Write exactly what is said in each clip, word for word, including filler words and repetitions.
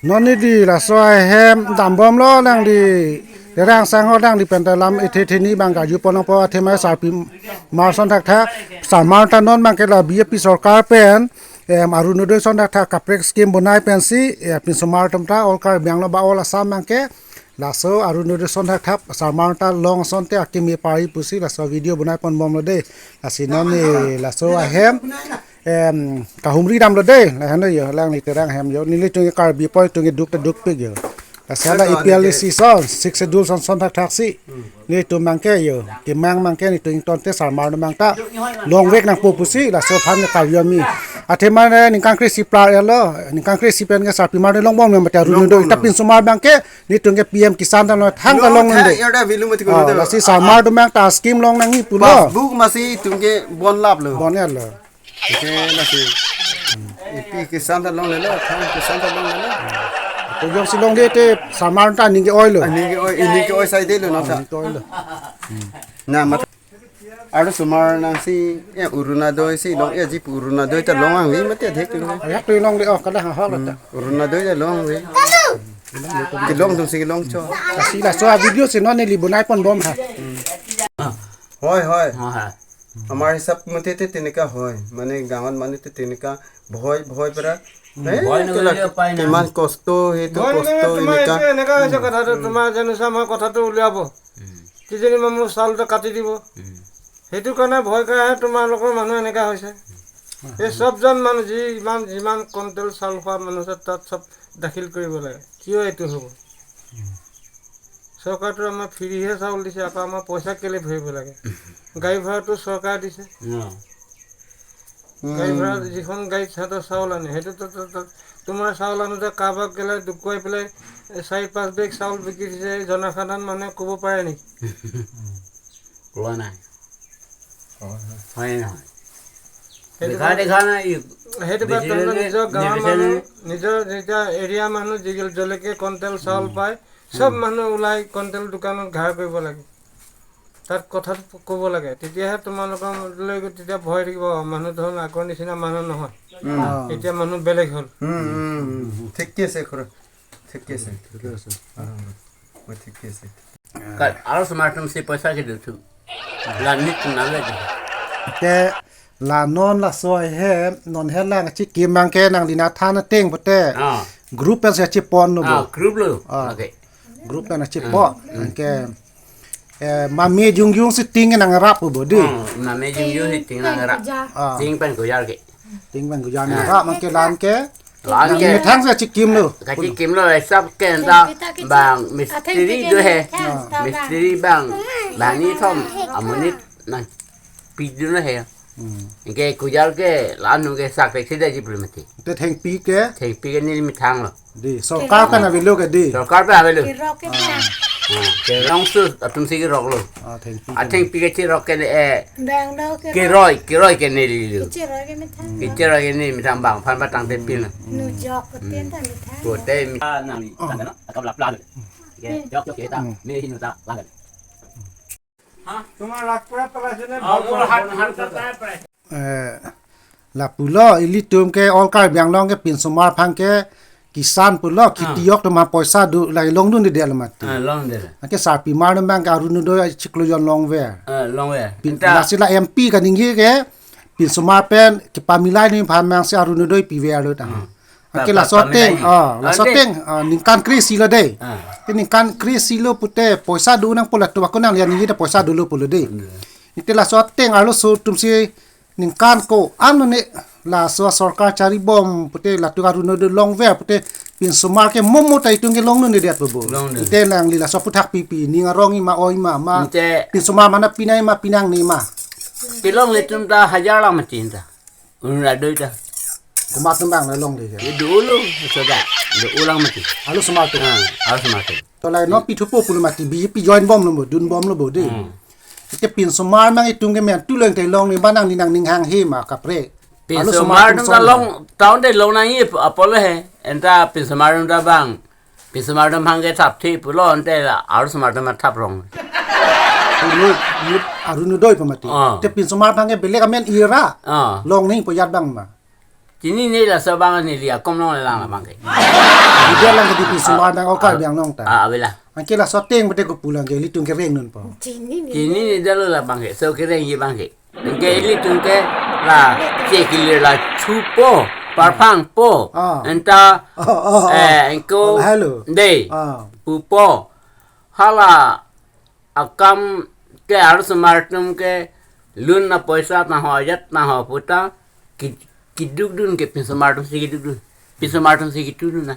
Non neli laso ahem dambomlo nangli, Terang Sangho nangli pen ta lam ethe theni abang karju pon nangpo, athema sarpimar ason thakthak, sarmar ta non abangke la B J P sorkar pen, em, Orunodoi ason thakthak kaprek scheme bonai pensi, eh, pinsomar atum ta all Karbi Anglong ba all Assam abangke, laso Orunodoi ason thakthak sarmar ta long asonte akimi pari pusi laso video bonai ponbomlo dei. Lasi non neli laso ahem, em, kahumri damlo dei. Lahenlo yo, nangli Terang ahem yo. Nelitum Karbi apoitum duk ta dukpik yo. Lasi hala A P L A C ason, Sixth Schedule ason ason thakthaksi. Nelitum abangke yo, kemang abangke nelitum ingtonte sarmar atum abang ta longvek nangpo pusi laso aphan ke karju ami. Athema ne ningkan kre-isi plar elo, ningkan kre-isi pen ke sarpimar ne longbom ne mate Orunodoi. Longbom ta lo. Pinsomar abangke nelitum ke P M Kisan damlo, thangta long nang dei. Yo, da vilu mati ko. Oh, lo do. Lasi sarmar atum abang ta scheme long nangji pulo. Passbook masi itum ke bon laplo. Bon laplo. Oke, lasi. Ipi Kisan ta longlelo, thang Kisan ta longlelo. To jongsi longde te sarmar ta aning ke-oilo. Aning ke-oi, aning ke-oi saidelo nang ta. Aning ke-oilo. Na, mat- Arlosomar nangsi, eh, Orunodoi si long, eh, ji pu Orunodoi ta long angvi mate thek tu. Ajak tu longde, oh, kada ha hol ta. Orunodoi ta long angvi. Kelong atumsi kelongchot. Lasi laso avideo si non neli bonai ponbom ha. হয়, হয়। হয়, হয়। আমাৰ হিচাপ মতে তে তেনেকা হয়। মানে গাঁৱত মানুহ তে তেনেকা ভয়, ভয় পৰা। উম, এ, ভয় নকৰিলে উপায় নাই। কিমান কষ্ট, সেইটো ভয় কষ্ট নকৰিলে তোমাৰ এনেকা। এইটো এনেকা হৈছে কথাটো, উম। তোমাৰ যেনে চা মই কথাটো উলিয়াব। উম। কিজানি মই মোৰ চাউল এটা কাটি দিব। উম। সেইটো কাৰণে ভয় খাই তোমালোকৰ মানুহ এনেকা হৈছে। উম। এই চবজন মানুহ যি ইমান, যিমান কুইণ্টেল চাউল খোৱা মানুহ আছে, তাত চব দাখিল কৰিব লাগে। কিয় এইটো হ'ব? উম। চৰকাৰটো আমাক ফ্ৰীহে চাউল দিছে, আকৌ আমাৰ পইচা কেলে ভৰিব লাগে? গাড়ী ভাড়াটো চৰকাৰে দিছে। উম। গাড়ী ভাড়া, যিখন গাড়ীত সিহঁতৰ চাউল আনে, সেইটো তো, তো, তো, তোমাৰ চাউল আনোতে কাৰোবাক গেলে দুখুৱাই পেলাই চাৰি পাঁচ বেগ চাউল বিকি দিছে, জনসাধাৰণ মানুহে ক'ব পাৰে নেকি? কোৱা নাই। হয়, হয়। হয় নে নহয়? সেইটো দেখা, কাৰণে, দেখা নাই, ই সেইটো কাৰণে বেচিলে তহঁতৰ নে নিজৰ গাঁৱৰ নিবেচিলে? মানুহ, নিজৰ যেতিয়া এৰিয়া মানুহ, যি-, যলৈকে কুইণ্টেল চাউল উম। পায়, চব উম। মানুহ ওলাই কুইণ্টেল দোকানত ঘাৰ কৰিব লাগে। তাত কথাটো ক'ব লাগে, তেতিয়াহে তোমালোকৰ লৈ তেতিয়া ভয় থাকিব, মানুহ ধৰক আগৰ নিচিনা মানুহ নহয়। উম। অ। এতিয়া মানুহ বেলেগ হ'ল। উম, উম, উম, উম। ঠিকে আছে, খুৰা। ঠিকে আছে। ঠিকে আছে। অ, মই ঠিকে আছে। Ka, arlosomar atumsi poisa kedo thu. La nelitum nang le. Ke la non laso ahem, non he lang chikim abangke nangli nathan ateng pute. Ah. Group pen si chiponlo bo. Ah, group lo. Ah. Okay. Group pen chipon. Hmm. Anke, eh, mame jongjong si ting nangrap bo dei. Hmm, mame jongjong si ting nangrap. Ah. Ting pen kujar ke. Ting pen kujar nangrap, anke la-an ke. La-an ke. Methang si chikimlo. Kachikimlo, eh, sab ke anta bang mistri do he. Ah. Mistri bang. Bang ni thom, amonit nangpidun he. Hmm. Anke kujar ke la-an ke sak pek sida ji puli mati. Te thengpi ke? Thengpi ke neli methanglo. Dei, sorkar pen avelo ke dei. Sorkar pen avelo. Kerok ke. Ah. Ah, kerong su atumsi keroklo. Ah, thengpi. Ah, thengpi kechirok ke, eh, bang do kerok. Keroi, keroi ke neli lo. Kechiroi ke methang. Kechiroi ke neli methang bang aphan patangte pin. Nujok puten ta methang. Pute mi-, ah, nang ni, ah, tangga na, akap lap lap. Ye, jok jok kita, hmm, me hinu ta lap. Hah? Tomar lakh pura pura sene. Ah, bhal tomar pura. Lakh, lakh pura pura. Eh, lapulo, ilitum ke all Karbi Anglong ke pinsomar aphan ke kisan pulo, ah, kheti yok atum aphan poisa do, lake longdunde lo mati. Ah, longdunde. Anke sarpimar atum abang ke Orunodoi chiklo jon longver. Ah, longver. Pin, anta lasi la M P kaningje ke pinsomar pen kepamilai ni aphan abang si Orunodoi piverlo ta. Hmm. Anke pa-, laso ateng, pamilai. Ah, laso ateng, ah, ningkan kre-isi lo dei. Ah. Ke ningkan kre-isi lo pute poisa do nangpo, latum ako nanglian ningje ta poisa dolo pulo dei. Hmm. Ante laso ateng arloso atumsi ningkan ko-an ne laso sorkar charibom pute latum Orunodoi longver pute pinsomar ke momo ta itum ke longdunde bo. Longdun. Ante nangli laso aphuthak pipi, ning arong-i ma, oi ma, ma. Ante pinsomar mana pinai ma, pinangne ma. Pilongle atum ta hajar lang mati ta. Orunodoi ta. Komat atum abang longde ke? Ye dolo, soda. Dolo lang mati. Arlosomar atum. Ah, arlosomar atum. To la non pithupo pulo mati, B J P join bomlo bo, dunbomlo bo dei. Hmm. Ante pinsomar abang itum ke men tu leng te longne ba nangli nangning hanghe ma kaprek. Arlosomar pinsomar atum atum ta son long, town te long nangji apotlo he. Anta pinsomar atum ta bang. Pinsomar atum aphan ke thapthe pulo ante la arlosomar atum thap rong. Anu, anu, Orunodoi pamati. Ah. Te pinsomar aphan ke belek amen ira. Ah. Long nangpo ajat abang ma. Chinine laso abang neli akom along le lang labang ke. Dia lang ke di pinsomar abang, o Karbi Anglong ta. Ah, avela. Anke laso ateng pute kopu lang ke ilitum kereng nonpo. Chinine. Chinine lo labang ke. So kerengji abang ke. Anke ilitum ke la che kelir la chupo, parphangpo. Ah. Anta, oh, oh, oh, eh, anke, oh, hello, dei. Ah. Pupo. Hala akam ke arloso osomar atum ke lun na poisa na ho ajat na ho puta ki-, keduk dun ke pinsomar atum si keduk dun. Pinsomar atum si keduk dun na.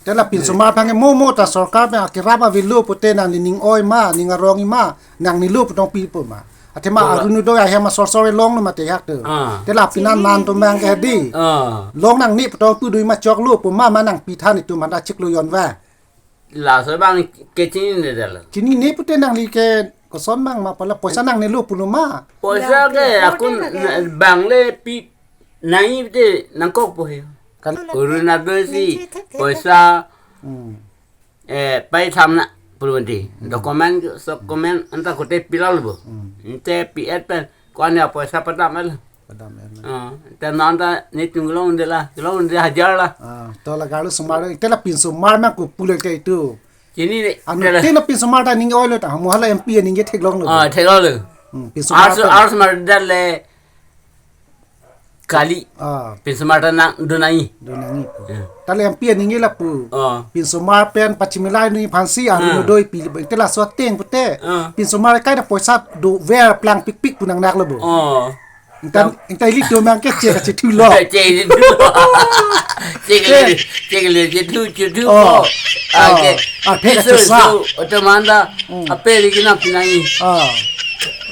Te la pinsomar abang ke mo mo ta sorkar abang akirap avelo pute nangli ning oi ma, ning arong-i ma, nangli lo pu tong pipo ma. Athema, oh, Orunodoi ahem asor sor elong lo mate hak tu. Ah. Te la pinan nangtum abang ke di. Ah. Long nangne pu tong pu do-i ma choklo pu ma, ma nangpi than itum manda chiklo jon va. Laso abang ke chinine detlo. Chinine pute nangli ke koson abang ma pala poisa nangne lo pulo ma. Poisa ke akun abang le pi nangji pute nangkokpo he. Kan Orunodoi si poisa, hmm, eh, pai thamna pulo mati. Dokumen, sok dokumen anta kote pilal bo. Hmm. Ante pi-et pen ko-an ya poisa padam el. Padam el. Ah, te non ta netum kelong de la, kelong de hajar la. Ah, to la arloso osomar, te la pinsomar abang kopu le ke itu. Chinine, anu te la, te la pinsomar ta ning oi lo ta, mo hala M P aning ke theklong lo. Ah, theklong lo. Hmm, pinsomar arloso, ta. Arloso osomar det le kali. Ah. Pinsomar ta nang do nangji. Do nangji pu. Ya. Ta le M P aning ke lapu. Ah. Pinsomar pen pachimilai ni phansi, ah, Orunodoi pili. Te laso ateng pute. Ah. Pinsomar kai ta poisa dover plang pikpik pu nangnak lo bo. Oh. Ingta, ingta ilitum abang ke che kachethulo. Che kachethulo. Che kele, che kele, chethu, chethu. Oh. Ah, oh. Ke. Ah, phe so, kachesa. So, oto manda, hmm, ape lagi na pinai. Ah.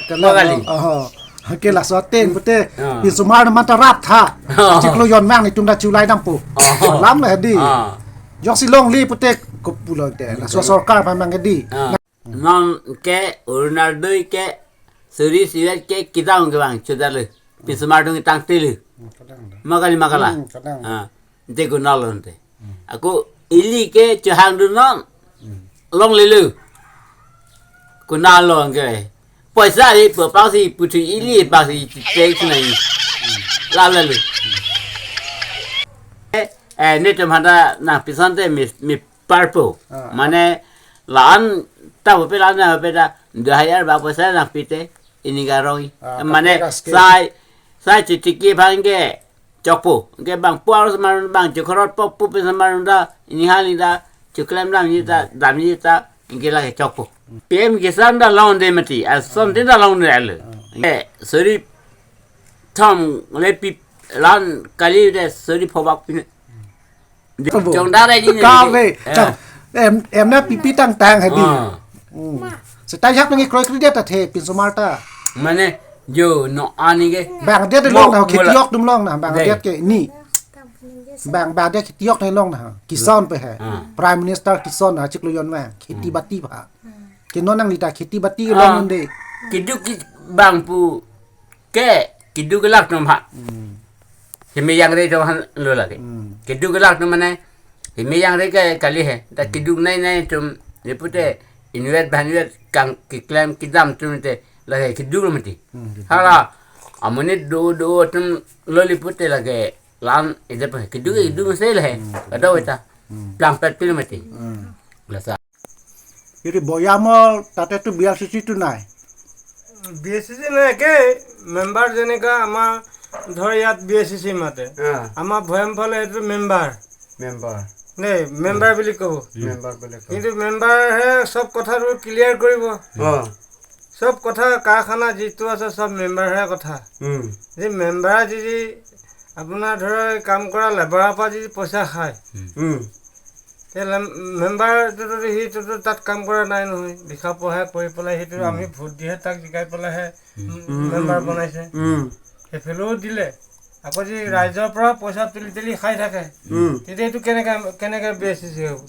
Kena, magali. Oh. Ke laso ateng pute, ah, pinsomar manta rap tha. Ah. Chiklo jon abang itum ta chulai dampo. Ah. Lam le di. Ah. Jongsi longle pute kopu lo te. Laso sorkar abang ke di. Ah. Non ke Orunodoi ke suri sivet ke kedam ke abang chudar le. Pinsomar atum tangte le. Hmm, kedam le. Magali makala. Hmm, kedam. Ah, de gunalo ante. Hmm. Ako ili ke chehang dun non. Hmm. Longle le. Kunalo anke. Poisa hi pu pangsi puthu ili pangsi tek nai. Hmm. Lalo le. Eh, eh, netum handa nangpi asonte mi, mi parpo. Ah. Mane la-an ta pupe la-an ta pupe ta, dua hajar ba poisa nangpi te, ining arong-i. Ah, mane kape kaske. Sai, sai chitiki abang ke chokpo. Ke bang pu arloso osomar abang chokhorot po pu pinsomar ta, ining hali ta, choklem damji ta, damji ta, ingke lake chokpo. P M Kisan ta longde mati, ason tin ta longde alo. Ah. Eh, suri thom le pi lan kali de suri phobak pin. Kabo. Chongdar aji ne. Kave. Eh. Chong. Em, em na pipi tangtang hadi. Ah. Hmm. Seta yak nang ikroi kri dia ta the, pinsomar ta. Mane, jo, no ani ke. Bang dia de mo-, long na, mola. Kheti ok atum long na, bang dia ke ni. Bang, bang dia kheti ok na long na. Kisan pe he. Ah. Prime Minister Kisan na chiklo jon ma. Kheti bati ba. Ke non nangli ta kheti bati long de. Keduk ki bang pu ke keduk kelak atum ha. Hmm. Himi yang re atum han lo lake. Hmm. Keduk kelak atum mane himi yang re ke kali he. Ta keduk nai nai atum ni pute inwet banwet kang keklem kedam atum te lake keduk lo mati. Hmm, keduk. Hala amonit do do atum lo li pute lake lan ide pe keduk keduk mesti le he. Hmm. Ada weta. Hmm. Plang pet pil mati. Hmm. Lasa. Iri Boyamol tate tu B R C C tu nai. B S C C নাই, একে মেম্বাৰ যেনেকা আমাৰ ধৰ ইয়াত B S C চি মাতে, অ। আমাৰ ভৈয়াম ফালে এইটো মেম্বাৰ। মেম্বাৰ। দেই, মেম্বাৰ বুলি ক'ব। মেম্বাৰ বুলি কয়। কিন্তু মেম্বাৰহে চব কথাটো ক্লিয়াৰ কৰিব। অ। চব কথা কাৰখানা যিটো আছে চব মেম্বাৰহে কথা। উম। যে মেম্বাৰে যদি আপোনাৰ ধৰ কাম কৰা লেবাৰৰ পৰা যদি পইচা খায়, উম। তে লেম-, মেম্বাৰটোতো সিটোতো তাত কাম কৰা নাই নহয়। লিখা পঢ়াই পঢ়ি পেলাই সেইটো উম। আমি ভোট দিহে তাক জিকাই পেলাইহে উম। উম, মেম্বাৰ উম, বনাইছে। উম। সেইফালেও দিলে। আকৌ যদি উম। ৰাইজৰ পৰা পইচা তুলি তুলি খাই থাকে, উম। তেতিয়া এইটো কেনেকে, কেনেকে বি এছ চি চি হ'ব?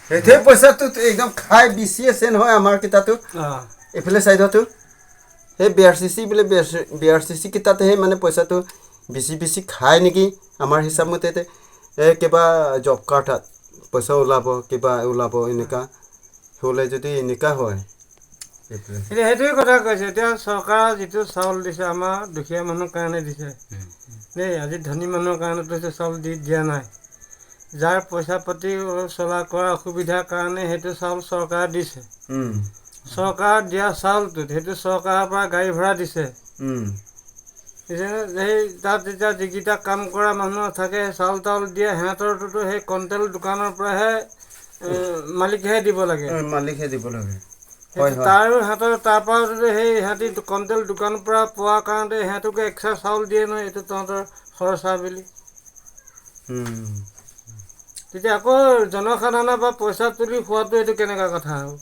সেইটোৱে পইচাটো একদম খাই বিচি আছে নহয় আমাৰ কেইটাতো। অ। এইফালে চাইডতো। সেই বি আৰ চি চি বোলে বি আৰ চি, বি আৰ চি চি কেইটাতেহে মানে পইচাটো বেছি বেছি খায় নেকি আমাৰ হিচাপ মতে। তে, এ, কিবা জব কাৰ্ডত পইচা ওলাব, কিবা ওলাব, এনেকা হ'লে যদি এনেকা হয়, এতিয়া সেইটোৱে কথা কৈছে। এতিয়া চৰকাৰে যিটো চাউল দিছে, আমাৰ দুখীয়া মানুহৰ কাৰণে দিছে দেই। আজি ধনী মানুহৰ কাৰণেতো সেইটো চাউল দি দিয়া নাই। যাৰ পইচা পাতি চলা কৰা অসুবিধাৰ কাৰণে সেইটো চাউল চৰকাৰে দিছে। উম। চৰকাৰে দিয়া চাউলটোত সেইটো চৰকাৰৰ পৰা গাড়ী ভাড়া দিছে। উম। পিছে সেই তাত যেতিয়া যিকেইটা কাম কৰা মানুহ থাকে, চাউল তাউল দিয়ে, সিহঁতৰটোতো সেই কণ্টেল দোকানৰ পৰাহে, এ, মালিকেহে দিব লাগে। উম, মালিকহে দিব লাগে। সেইটো হয়, হয়। তাৰো সিহঁতৰ তাৰ পৰা যদি সেই সিহঁতি কণ্টেল দোকানৰ পৰা পোৱা কাৰণে সিহঁতকে এক্সট্ৰা চাউল দিয়ে নহয়, এইটো তহঁতৰ খৰচা বুলি। উম। তেতিয়া আকৌ জনসাধাৰণৰ পৰা পইচা তুলি খোৱাটো এইটো কেনেকুৱা কথা হ'ব?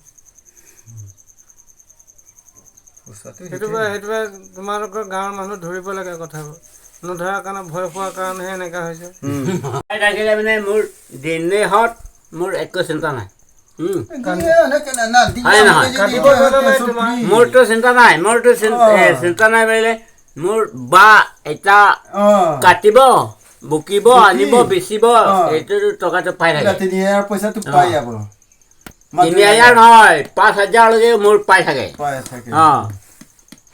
পইচাটো সেইটো সেইটোৱে। পৰা, সেইটো পৰা তোমালোকৰ গাঁৱৰ মানুহ ধৰিব লাগে কথাবোৰ। নধৰাৰ কাৰণে, ভয় খোৱাৰ কাৰণেহে এনেকা হৈছে। উম। থাকিলে মানে মোৰ দিনে হত মোৰ একো চিন্তা নাই। উম। হয় নহয়? কাটিব গ'লে মানে তোমাৰ মোৰতো চিন্তা নাই, মোৰতো চিন-, অ। এ, চিন্তা নাই বুলিলে মোৰ বা এটা অ। কাটিব, বুকিব, বুকি। আনিব, বেচিব, অ। এইটো টকাটো পাই থাকে। তিনি হাজাৰ পইচাটো অ। পাই যাব। মাত্ৰ তিনি হাজাৰ লাগে। নহয়, পাঁচ হাজাৰলৈকে মোৰ পাই থাকে। পাই থাকে। অ।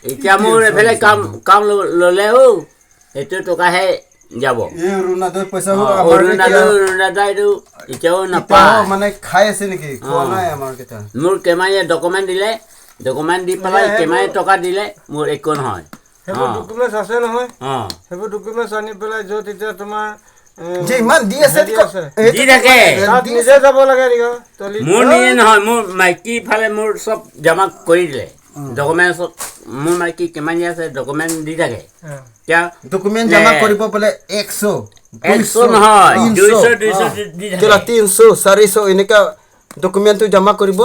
এতিয়া ঠিকে মোৰ আছে, এইফালে আছে। কাম, কাম ল-, ললেও সেইটো টকাহে যাব। এই অৰুণোদয় পইচাও অ, আমাৰ অৰুণোদয়, কেতিয়া, অৰুণোদয় এইটো এতিয়াও কেতিয়াও নাপায়। মানে খাই আছে নেকি? খোৱা অ। নাই আমাৰ কেইটা। মোৰ কেমায়ে ডকুমেণ্ট দিলে, ডকুমেণ্ট দি পেলাই সেই, কেমায়ে সেইবোৰ টকা দিলে, মোৰ একো নহয়। সেইবোৰ অ। ডকুমেণ্টছ আছে নহয়। অ। সেইবোৰ ডকুমেণ্টছ আনি পেলাই য'ত এতিয়া তোমাৰ, এ, যে ইমান দি আছে, হেৰি ক-, আছে। এইটো দি থাকে। তাত দি নিজে আছে। যাব লাগে নেকি? তলি মোৰ নিজে নহয়, মোৰ মাইকী ফালে মোৰ চব জমা কৰি দিলে। উম। ডকুমেণ্টছত মোৰ মাইকী কিমান যে আছে, ডকুমেণ্ট দি থাকে। অ। এতিয়া ডকুমেণ্ট জমা নে। কৰিব বোলে একশ, একশ দুইশ, নহয়, তিনিশ। দুইশ, দুইশ অ। দি, দি থাকে। কেলা তিনিশ, চাৰিশ এনেকা ডকুমেণ্টটো জমা কৰিব।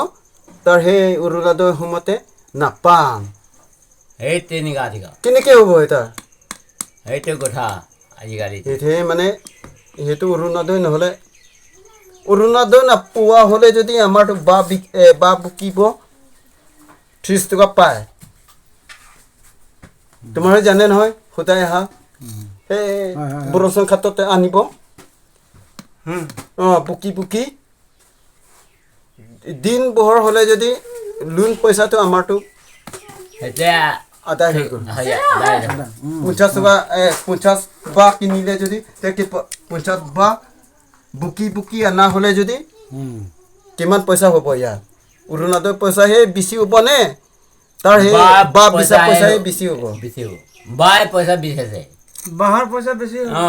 তাৰ সেই অৰুণোদয় সময়তে নাপাম। সেই তেনেকা আজিকালি। কেনেকে হ'ব এটা? সেইটো কথা আজিকালি। সেইটোৱে মানে, সেইটো অৰুণোদয় নহ'লে, অৰুণোদয় নাপোৱা হ'লে যদি আমাৰতো বা বিক-, এ, বা বুকিব ত্ৰিশ টকা পায়। তোমালোকে জানে নহয়, সদায় আহা। উম। সেই হয়, হয়, হয়। বৰচং ঘাটতে আনিব। হুম। অ, বুকি বুকি। দিন বহৰ হ'লে যদি লোন পইচাটো আমাৰতো এতিয়া আদায় হৈ গ'ল। হয়, আদায় হৈ গ'ল। উম। পঞ্চাশ টকা, এ, পঞ্চাশ বা কিনিলে যদি, তে কি প-, পঞ্চাশ বা বুকি বুকি অনা হ'লে যদি, উম। কিমান পইচা হ'ব ইয়াৰ? অৰুণোদয় পইচাহে বেছি হ'ব নে? তাৰ সেই বা বা বিচা পইচাহে পইচাহে বেছি হ'ব। বেছি হ'ব। বাই পইচা বিচাৰিছে। বাঁহৰ পইচা বেছি হ'ব। অ,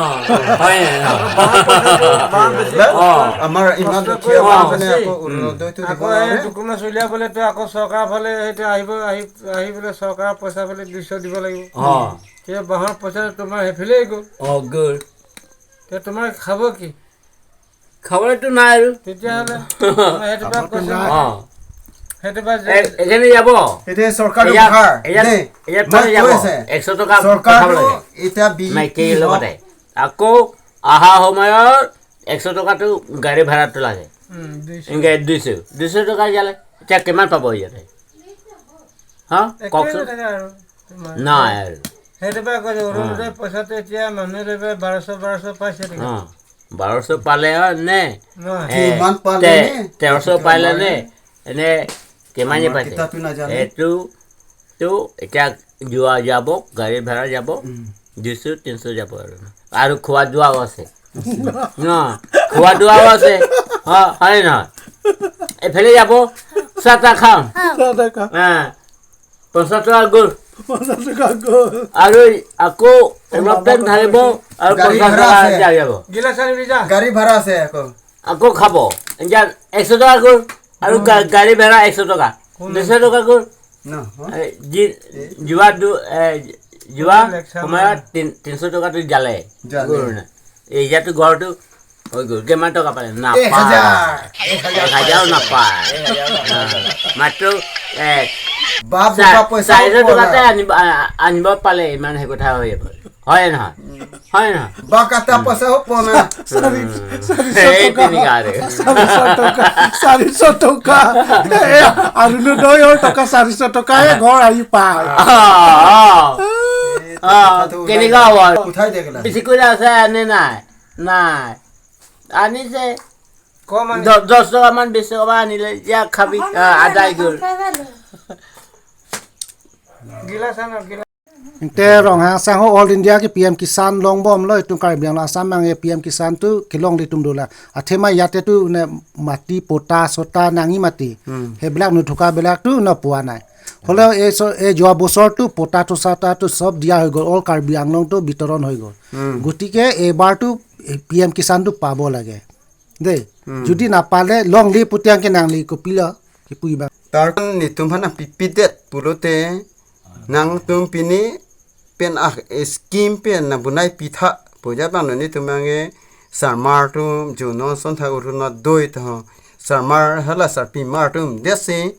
হয়, অ। বাঁহৰ পইচাটো, বাঁহ বেছি। অ। আমাৰ ইমান কষ্ট দুখীয়া কৰি মানুহ বাঁহ মানে বেছি। আকৌ অৰুণোদয়টো দিব আকৌ এই নোৱাৰে। ডকুমেণ্টছ উলিয়াবলৈতো আকৌ চৰকাৰৰ ফালে সেইটো আহিব, আহি, আহি পেলাই চৰকাৰৰ পইচা ফালে দুইশ দিব লাগিব। অ। সেই বাঁহৰ পইচা তোমাৰ সেইফালেই গ'ল। অ, গ'ল। তে তোমাৰ খাব কি? খাবলৈতো নাই আৰু। তেতিয়াহ'লে মই সেইটো পৰা খাবতো কৈছো। নাই। অ। সেইটো পৰা যে এ-, এজনী যাব। এতিয়া চৰকাৰটো ইয়াত, ভাল। ইয়াত, দেই, ইয়াত মই ফালে কৈ যাব। আছে, একশ টকা চৰকাৰটো পঠাব লাগে। এতিয়া বি পি মাইকী হওক। লগতে। আকৌ অহা সময়ত একশ টকাটো গাড়ী ভাড়াটো লাগে। উম, দুইশ। এনেকে দুইশ, দুইশ টকা ইয়ালে। এতিয়া কিমান পাব ইয়াতে? হা? একোৱে কওকচোন। নাথাকে আৰু। নাই আৰু। সেইটো পৰা কৈছো, অ। অৰুণোদয় পইচাটো এতিয়া মানুহে লৈ পেলাই বাৰশ, বাৰশ পাইছে নেকি? অ। বাৰশ পালে আৰু নে? নহয়। এ, কিমান পালে তে-, নে? তেৰশ পালে নে? এনে কিমানে আমাৰ পাইছে? কিতাপটো নাজানে। এইটো তো এতিয়া যোৱা যাব, গাড়ী ভাড়া যাব, উম। দুইশ, তিনিশ যাব আৰু। আৰু খোৱা দোৱাও আছে। ন, খোৱা দোৱাও আছে। অ, হয় নে নহয়? এইফালে যাব, চাহ তাহ খাম। চাহ তাহ খাম। হা, পঞ্চাশ টকা গ'ল। পঞ্চাশ টকা গ'ল। আৰু আকৌ অলপ টাইম থাকিব, আৰু গাড়ী পঞ্চাশ ভাড়া টকা আছে। দিয়া যাব। গিলাচ আনিবি যা। গাড়ী ভাড়া আছে আকৌ। আকৌ খাব। এতিয়া একশ টকা গ'ল। আৰু গা-, গাড়ী ভাড়া একশ টকা। কোন? দুশ টকা গ'ল। নহয়। এ, যি-, এই যোৱা দু-, এ, যোৱা লেকচাৰ সময়ত মাৰে। তিন-, তিনিশ টকাটো জালে। জালে। গ'ল নে? এই ইয়াতো ঘৰটো হৈ গ'ল। কিমান টকা পালে? এক হাজাৰ। নাপায়। এক হাজাৰ এক হাজাৰো পাইছে। নাপায়। এক হাজাৰো নাপায়। হা। মাত্ৰ, এ, বাপ চা-, বোপা পইচাও চাৰিশ পোৱা টকাতে নাই। আনিব, আ-, আনিব পালে ইমান সেই কথা হৈ গ'ল। হয় নহয়? উম। হয় নহয়? বাক এটা উম। পইচাও পোৱা নাই। চাৰি-, উম। চাৰিশ সেই টকা। তেনেকা আৰু। চাৰিশ টকা, চাৰিশ টকা। এ, অৰুণোদয়ৰ টকা চাৰিশ টকাহে ঘৰ আহি পায়। অ, অ। এই অ, কথাটো ওলাই কেনেকা যায়। হ'ব? উঠাই দে কেলা। বেছি কৰি আছে নে নাই? নাই। আনিছে। কম আনিছে। দ-, দহ টকা মান, বিশ টকা মান আনিলে, যা খাবি, আ, আদায় গ'ল। Te Ronghang sangho All India ke P M Kisan longbomlo, itum Karbi Anglong Assam mang ke P M Kisan tu kelongle atum dolang. Athema yate tu ne mati pota sota nangji mati. Hmm. Heblak nu thuka belak tu na puanai. Hole e so e joa bosor tu pota tu sota tu sob diya hoi gol, all Karbi Anglong tu bitoron hoi gol. Hmm. Gotike ebar tu, eh, P M Kisan tu pabo lage. De, hmm, jodi napale longle putiang ke nangli kopilo, kipu iba. Tarkan netum aphan nangpipedet pulote, nangtum pini pen ah, eh, scheme pen nang bunai pitha, puja bang netum ange sarmar atum, juno sontha Orunodoi to, sarmar hala sarpimar atum, desi,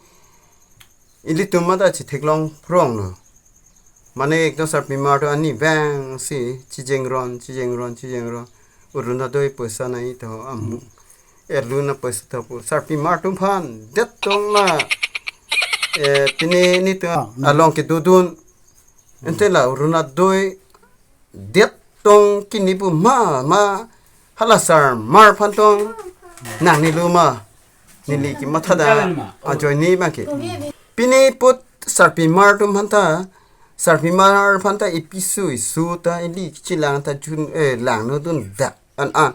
ilitum mata chitheklong pronglo. Mane ekdom sarpimar atum ani vangsi chijengron, chijengron, chijengron. Orunodoi poisa nai to amu. Erlun apoisa to pu. Sarpimar atum aphan det tong la. Eh, pini netum, ah, hmm, along kedodun. Hmm. Ante la Orunodoi det tong kini pu ma, ma hala sarmar aphan tong nangnilo ma. Neli kematha da ajoine abang ke. Pini put sarpimar atum aphanta, sarpimar aphanta ipisu isu ta ili chilang ta jun, eh, langno dun dak an an.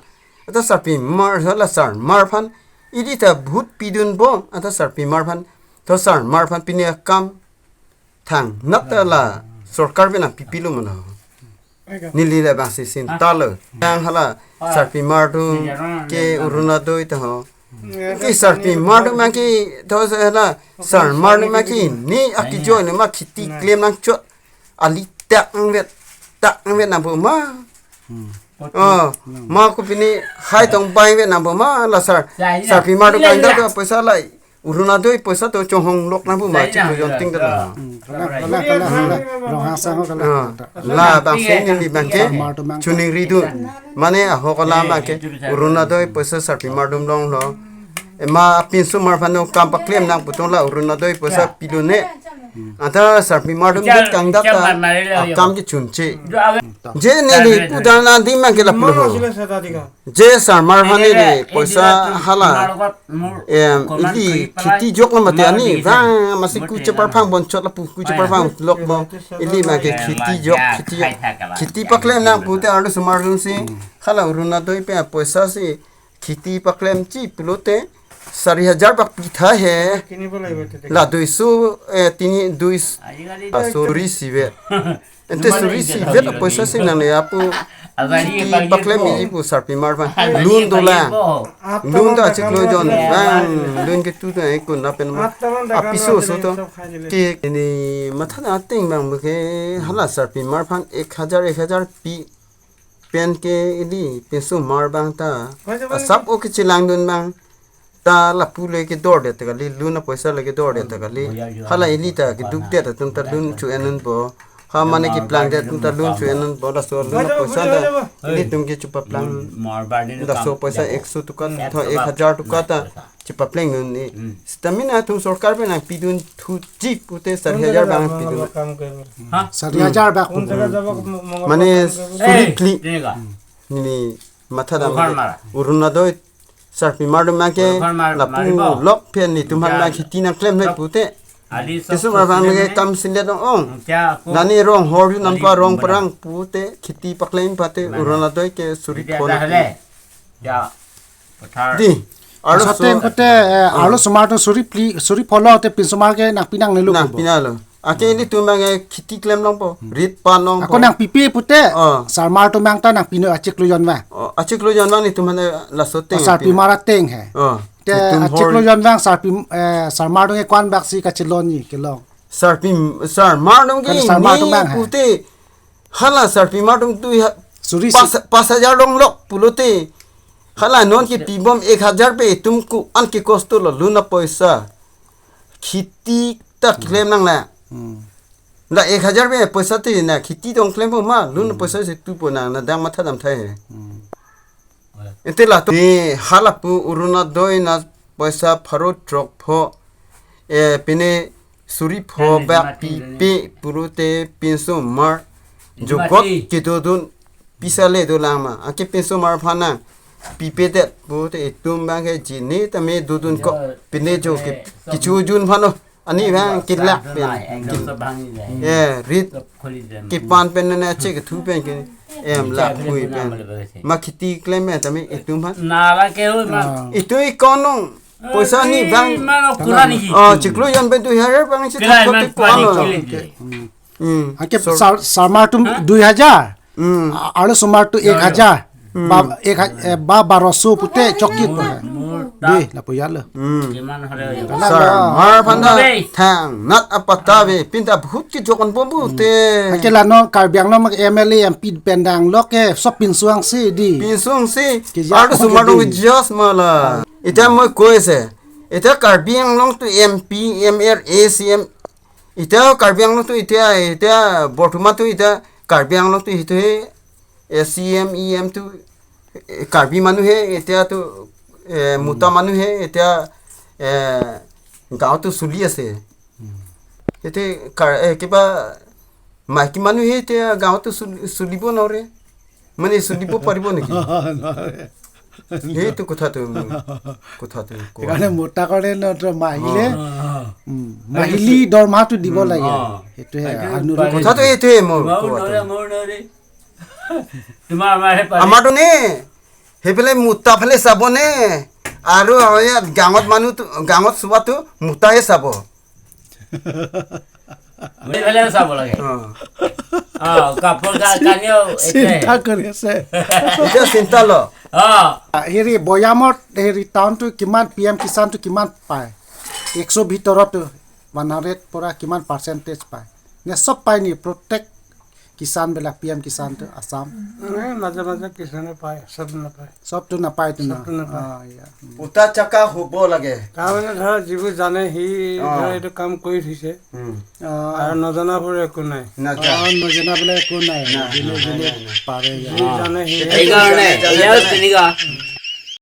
Ata sarpimar hala sarmar aphan ili ta bhut pidunbom, ata sarpimar aphan, to sarmar aphan pini akam thangnat ta la sorkar pen nangpipilo mano. Neli la bangsi sinta lo. Nang hala sarpimar atum ke Orunodoi ta ho. Ke sarpimar atum abang ke to hala sarmar atum abang ke ne akejoi ne ma kheti klem nangchot. Ali tak nangvet, tak nangvet nangpo ma. Hmm. Oh, ma ko pini hai tong bai vet nangpo ma la sar. Sarpimar atum kangda tu poisa lai. Orunodoi poisa to chonghong lok nangpo ma, chiklo jon ting ta la. Hmm, kalang, kalang, kalang, kalang. Ronghang sangho kalang. Ah, la bangsi neli abang ke, sarmar atum abang ke, choningri dun. Mane ahok alam abang ke, Orunodoi poisa sarpimar atum longlo. Ema apinsomar aphan kam paklem nangpo tong la Orunodoi poisa pidunne. Anta sarpimar atum det kangda ta akam kechunche. Je neli pudan adim abang ke lapulo ho. Je sarmar aphan neli poisa hala, em, ili kheti joklo mati ani vang masi ku cheparphang bonchot lapu ku cheparphang lokbom. Ili abang ke kheti jok, kheti jok. Kheti paklem nangpo te arlosomar atum si hala Orunodoi pen poisa si kheti paklemji pulote sari hajar bak pitha he. La duiso, eh, tini duis-, ah, suri isivet. Ante suri isivet apoisa si nangne apu kheti paklemji pu sarpimar aphan. Lun dolang. Lun ta chiklo jon abang. Lun ketu ta ekun na pen ma. Apiso so to. Ke ini matha na ting abang ke hala sarpimar aphan ek hajar, ek hajar pi pen ke ili pinsomar abang ta asap o kechelang dun abang ta lapu le kedordet ta kali, lun apoisa le kedordet ta kali. Hala ili ta kedukdet atum ta lun cho-en unpo. Ha mane keplangdet atum ta lun cho-en unpo, laso lun apoisa ta ilitum ke chepaplang. Laso poisa ekso toka, tho ek hajar toka ta chepapleng dun ni. Hmm. Seta mena atum sorkar pen nangpidun thuji pute sari hajar abang pidun. Ha? Sari hajar abang. Mane suri phli. Neli matha dam. Orunodoi sarpimar atum abang ke lapu lok pen netum aphan abang kheti nangklemnoi pute. Pinsomar aphan ke kam sindet ong ong. Nani rong hor ju nampa rong parang pute kheti paklem pate Orunodoi ke suri phongo. Di. Arloso ateng pute, eh, arlosomar atum suri phli, suri phongo te pinsomar ke nangpi nangnelo. Nangpi nangnelo. Ake ilitum abang ke kheti klem longpo, rit pan longpo. Ako nangpipe pute, sarmar atum abang ta nangpinoi achiklo jon abang. Oh, achiklo jon abang netum aphan laso ateng. Oh, sarpimar ateng he. Oh, te achiklo jon abang sarpi, eh, sarmar atum ke ko-an bak si kachelonji kelong. Sarpi, sarmar atum ke sarmar atum abang he. Pute hala sarpimar atum tu ha suri isi. Pas, pas hajar longlok pulote. Hala non kepibom ek hajar pen itum ko-an kekosto lo lun apoisa. Kheti ta klem nang la. Hmm. La ek hajar pen poisa te na kheti tong klempo ma, lun apoisa si tupo nang, na dang matha dam thai he. Hmm. Ante la to. Ni hala pu Orunodoi na poisa pharo throk pho. Eh, pine suri pho bak pipe pulote pinsomar jogot kedodun pisa le dolang ma. Ake pinsomar aphan nangpipedet pute itum abang ke jine tame dodun ko pine jo ke kichu jun aphan lo. Ani bang kilak pen. Ekdom sob bhangi jai. Eh, rit sob khuli jai. Kipan pen ne che kethu pen ke. Em la khui pen. Ma khiti klem eh tame itum han. Nala ke oi ma. Ah. Itu ikonong. Poisa ni bang. Mano kurani ki. Oh, chiklo jon pen tu hajar bang si. Kira thap man thap padi kono. Kili je. Hmm. Anke so, sar-, sarmar atum, hah? Dui hajar. Hmm. A-, arlosomar atum ek hajar. Hmm. Ba, ek ha-, eh, ba baroso pute chokit. Mur, mur, deh, lapu ya lo. Hmm. Kiman hore yo. Sarmar aphan ta, be, thangnat apata be, pinta bahut kejok-an bombu te. Anke la non Karbi Anglong M L A M P pen dang lo ke, sob pinso angse dei. Pinso angse. Kejak arlosomar dei. Nong just mala. Ita mo koise. Ita Karbi Anglong atum M P, M L A, C M, ita Karbi Anglong atum ita, ita bortoman atum ita Karbi Anglong atum ita he, eh, C M, E M atum, eh, Karbi manu he, ita atum, eh, muta manu he, ita, eh, gaon atum suli ase. Ita kar, eh, kiba maiki manu he ita gaon atum sul-, sulibo nore. Mane sulibo paribo neki? Nore. He tu kotha tu, kotha tu ko. Karena muta kore no to mahile. Oh. Hmm. Mahili dorma tu dibo lage. Oh. Itu he, itu anu pari. Kotha tu itu he mo. Mau kotha tu. Nore, mau nore. Tuma amar he pari. Amar tu ne. He pele muta pele sabo ne. Aru awe gaon manu tu, gaon suwa tu muta he sabo. Beli beli sabo lage. Oh. Oh, kapur ka kanyo ete. Sinta kori ase. Ita sinta lo. Oh. Ah, hiri Boyamot, hiri town tu kiman P M Kisan tu kiman pai. Ekso bhitorot tu one hundred pora kiman percentage pai. Ne sob pai ni protect Kisan black P M Kisan tu Assam. মানে মাজে মাজে কিছুমানে পায়, চব নাপায়। চবটো নাপায় তো না? চবটো নাপায়। অ, ইয়া। উম। উতা চাকা হ'ব লাগে। তাৰমানে ধৰা যিবোৰ জানে সি অ। ধৰা এইটো কাম কৰি থৈছে। উম। অ। আৰু নজনাবোৰ একো নাই। নাজানে। অ, নজনাবিলাক একো নাই। নাই, যোনে নাই, যোনে নাই, নাই। পাৰে, ইয়া। যি অ। জানে সি সেইকাৰণে জানে, এয়াও জানে। তেনেকুৱা।